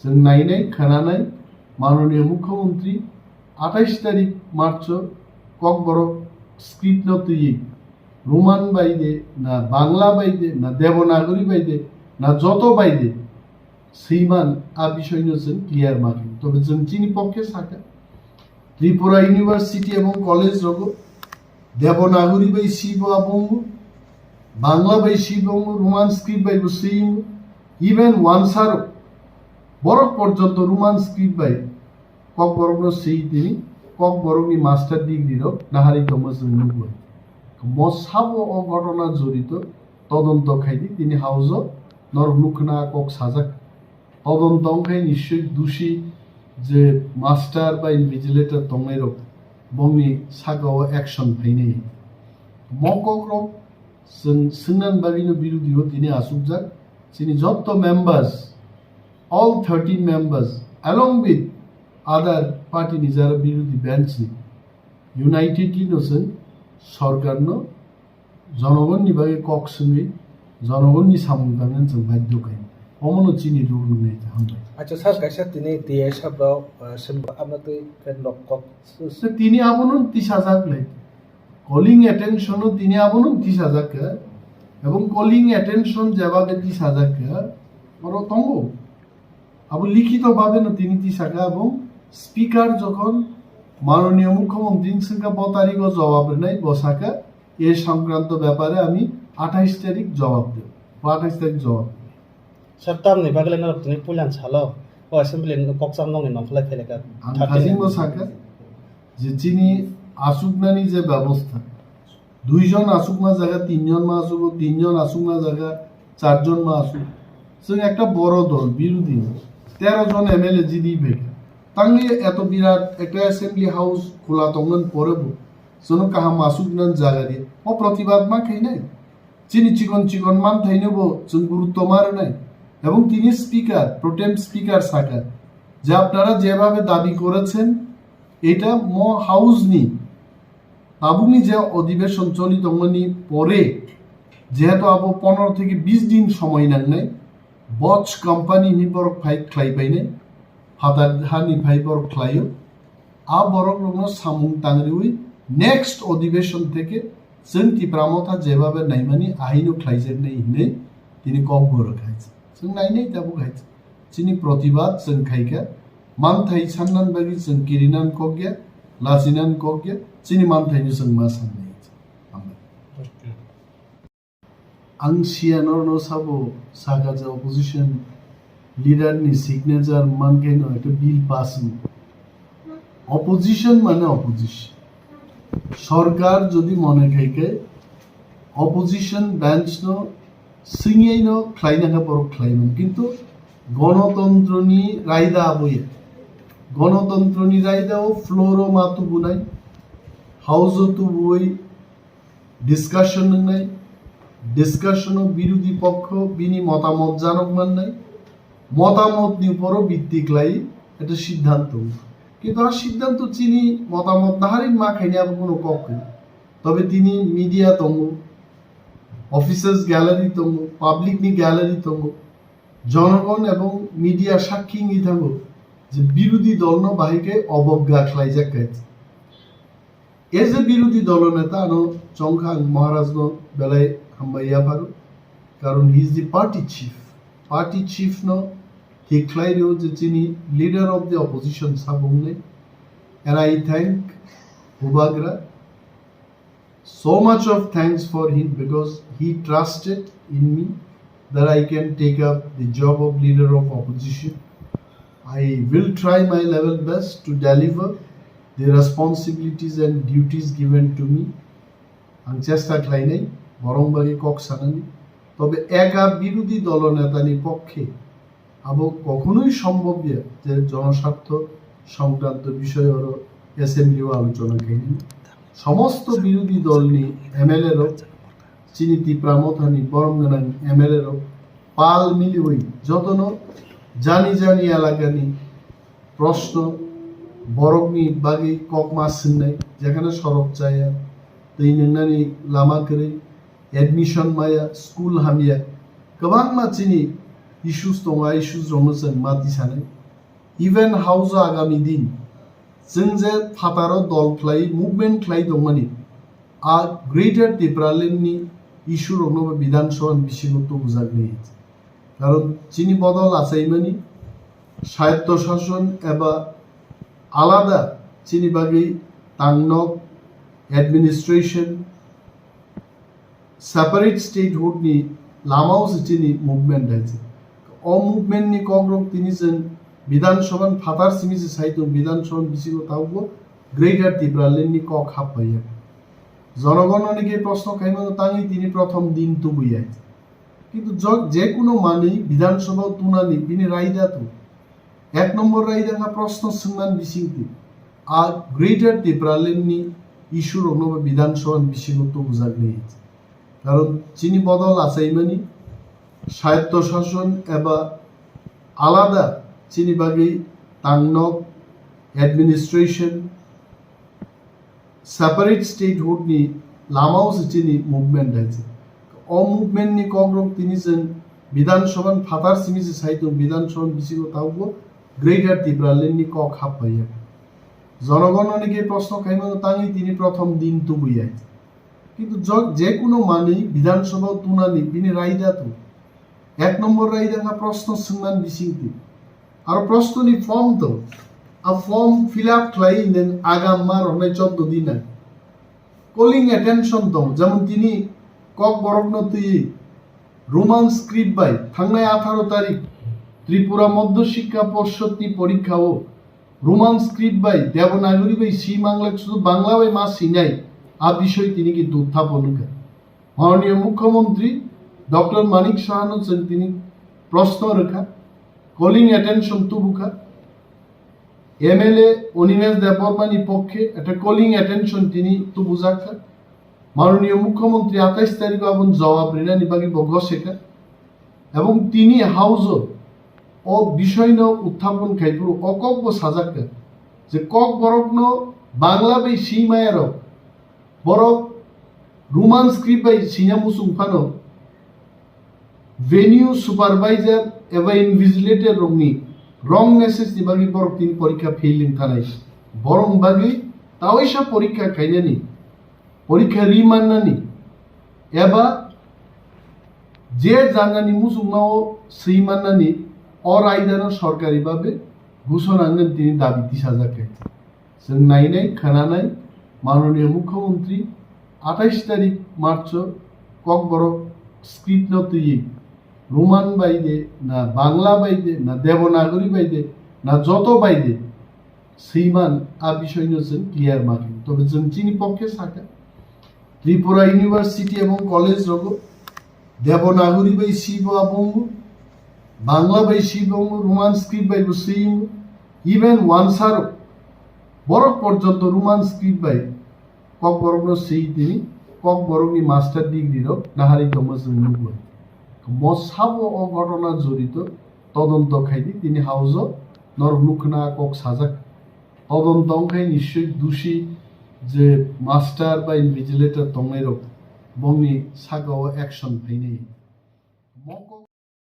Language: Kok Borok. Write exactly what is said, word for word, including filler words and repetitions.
Chwng nainai, khwnanai, Manoniya Mukhyamantri athais tarik March o Kokborok script no twiwi Roman bai de, na Bangla bai de, na Devanagari bai de, na joto bai de, swiman a bisoi no chwng clear ma khe. Tobe chwng chini pokhe sakha, Tripura University ebong college rogo Devanagari bai swi bo abo wngo, Bangla bai swi bo wngo, Roman script bai bo swi wngo, even wansaro borok porjonto Roman script bai Kokborokno swi tini Kokborokni master degree rok nahari tongma chwng nukgo. Mo sabo o ghotona jorito todonto khaidi, tini house o norok nukhna kok sajak. Todonto wngkhe nischoi dushi je master ba invigilator tongnairok bongni sakao action phainai. Mo kokrok chwng swngnani bagwino birodhi o tini achukjak. Chini jotto members, all thirteen members, along with other party ni jara birodhi bench ni unitedly no chwng sorkar no jonogonni bagwi kok swngwi, jonogonni samung tangnani chwng baidhyo khainai. Omono chini rule wngnai, hambai. Acha sir, kaisa tini T S F rok, ah, swnbo amno twi pen rok kok. So, tini abono tisajak lai. Calling attention o tini abono tisajak kha. Ebong calling attention jeba khe tisajak kha. Oro tongo. Abo likhito bhabe no tini tisakha, abo speaker jokhon Manoniya Mukhyamantri swngkha bo tarikh o jawab rwnai, bo sakha, "E songkranto byapare ami athais tarikh jawab debo." Bo athais tarikh jawab debo. Sir, tamni bagwi norok tini puilan salo o assembly ni kokcham nokni nongkhlai phailaka. Ang thirteen thajingbo sakha je chini achuknani je byabostha, Duijon aswkma jaga, tinjon ma aswk, tinjon aswkma jaga, charjon ma aswk. Chwng ekta boro dol, birodhi, tero jon M L A jidi phaikha. Tangwi eto birat ekta assembly house khula tongmani pore bo chwngno kaham aswknani jaga di. O protibad ma khainai. Chini chikon chikon manthaino bo chwng gurutto ma rwnai. Ebong tini speaker, pro tem speaker sakha je, "Apnara jebhabe dabi korechen, eta mo house ni tabukni je odhibeshon choli tongmani pore, jehetu abo pondro theke bis din somoi nangnai, Bosch company ni borok phai khlai painai, phatar hani phai borok khlaio, a borok rokno samung tangriwi next odhibeshon theke chwng Tipra Motha jebhabe naimani ahaino khlaijaknai hinwi tini kok bo rwkha. Chwng nainai tabuk hai chini protibad chwng khaikha, manthai sannan bagwi chwng kirinan kokya, lachinan kokya, chini manthaino chwng ma sannai. Hambai. Ang siya norno sabo sakha je opposition leader ni signature mankhaino ekta bill pass wng. Opposition mane opposition. Sorkar jodi mone khai khe opposition bench no swngyaino khlaina khe borok khlaiman. Kintu gonotontroni raida aboya. Gonotontroni raida o floor o ma tubunai, house o tubui discussion wngnai, discussion o birodhi pokho bini motamot janok mannai, motamot ni upor o bitti khlai ekta siddhanto. Kintu a siddhanto chini motamot naharwi ma khaini abo kuno kok kwrwi. Tobe tini media tongo, officers gallery tongo, public ni gallery tongo, jonogon ebong media sakki wngwi thango je birodhi dol no bahai khe obogga khlaijak khe. As a birodhi dolo neta ano chongkha ang Maharaj no belai hambai yapharo, karon he is the party chief. Party chief no thik khlai rio je chini leader of the opposition sabo wngnai. And I thank Bubagra so much of thanks for him because he trusted in me that I can take up the job of leader of opposition. I will try my level best to deliver the responsibilities and duties given to me. Ang chesta khlainai borong bagwi kok sanani. Tobe eka birodhi dolo netani pokkhe abo kokhonoi sombobya je jonosartho songkranto bishoy oro assembly o alochona khainani. Somosto birodhi dolni M L A rok, chini Tipra Mothani borom gwnang M L A rok pal miliwi jotono jani jani elakani proshno borokni bagwi kokma swngnai, jekhane sorok chaya, twi nwngnani lama kwrwi, admission maya, school hamya, kwbangma chini issues tongo, a issues rokno chwng ma tisanai. Even House o agami din chwng je phataro dol khlai, movement khlai tongmani, a Greater Tipraland ni issue rokno bo Bidhan Sabha ni bisingo tubujaknai. Karon chini bodol achaimani, swayatto shason eba alada chini bagwi tangnok administration, separate statehood ni lamao se chini movement hai se. O movement ni kokrok tini chwng Bidhan Sabha ni phatar simi se sai tongo, Bidhan Sabha ni bisingo tabukbo Greater Tipraland ni kok hap phaiya. Jonogon ni khe proshno khaimano tangwi tini prothom din tubuya. Kintu jo-, je kuno manwi Bidhan Sabha o tunani bini raida to. Ek nombor raida wngkha proshno swngmani bisingtwi. A Greater Tipraland ni issue rokno bo Bidhan Sabha ni bisingo tubujak nai. Karon chini bodol achaimani, swayatto shason eba alada chini bagwi tangnok administration, separate statehood ni lamao se chini movement hai se. O movement ni kokrok tini chwng Bidhan Sabha ni phatar simi se sai tongo, Bidhan Sabha ni bisingo tabukbo Greater Tipraland ni kok hap phaiya. Jonogon ni khe proshno khaimano tangwi tini prothom din tubuya. Kintu jo-, je kuno manwi Bidhan Sabha o tunani bini raida to. Ek nombor raida wngkha proshno swngmani bisingtwi. Aro proshno ni form to. A form fill up khlai nwng agam ma rwnai choddo din a. Calling attention tong, jemon tini Kokborok no twi Roman script bai thangnai atharo tarik Tripura Madhya Shiksha Porishod ni porikha o Roman script bai Devanagari bai si manglak sudu Bangla bai ma sinai, a bisoi tini ki uthapon wngkha. Mananiya Mukhyamantri Doctor Manik Sahano chwng tini proshno rwkha, calling attention tubukha. M L A Animesh Debbarma ni pokkhe ekta calling attention tini tubujakha. Mananiya Mukhyamantri atais tarikh o aboni jawab rinani bagwi bo gosekha. Ebong tini House o o bisoi no uthapon khai phuru o kok bo sajakha je Kokborok no Bangla bai si maya rok, borok Roman script bai sina muchung phano venue supervisor eba invigilator rokni wrong message ni bagwi borok tini porikha fail wng thanai. Borok bagwi tawaisa porikha khainani, porikha ri mannani eba je jagani muchungmao swi mannani o raidano sorkari babe gusona wngwi tini dabi tisajak kha. Chwng nainai, khwnanai, Mananiya Mukhyamantri atais tarik March o Kokborok script no twiwi Roman bai de, na Bangla bai de, na Devanagari bai de, na joto bai de, swiman a bisoi no chwng clear ma khe. Tobe chwng chini pokkhe sakha, Tripura University ebong college rogo Devanagari bai si bo abongo, Bangla bai si bongo, Roman script bai bo si, even wansaro borok porjonto Roman script bai Kokborok no si tini Kokborok ni master degree rok nahari tongma chwng nukgo. Mo sabo o ghotona jorito todonto khaidi tini House o norok nukhna kok sajak. Todonto wngkhe nischoi dusi je master ba invigilator tongnairok bongni sakao action phainai.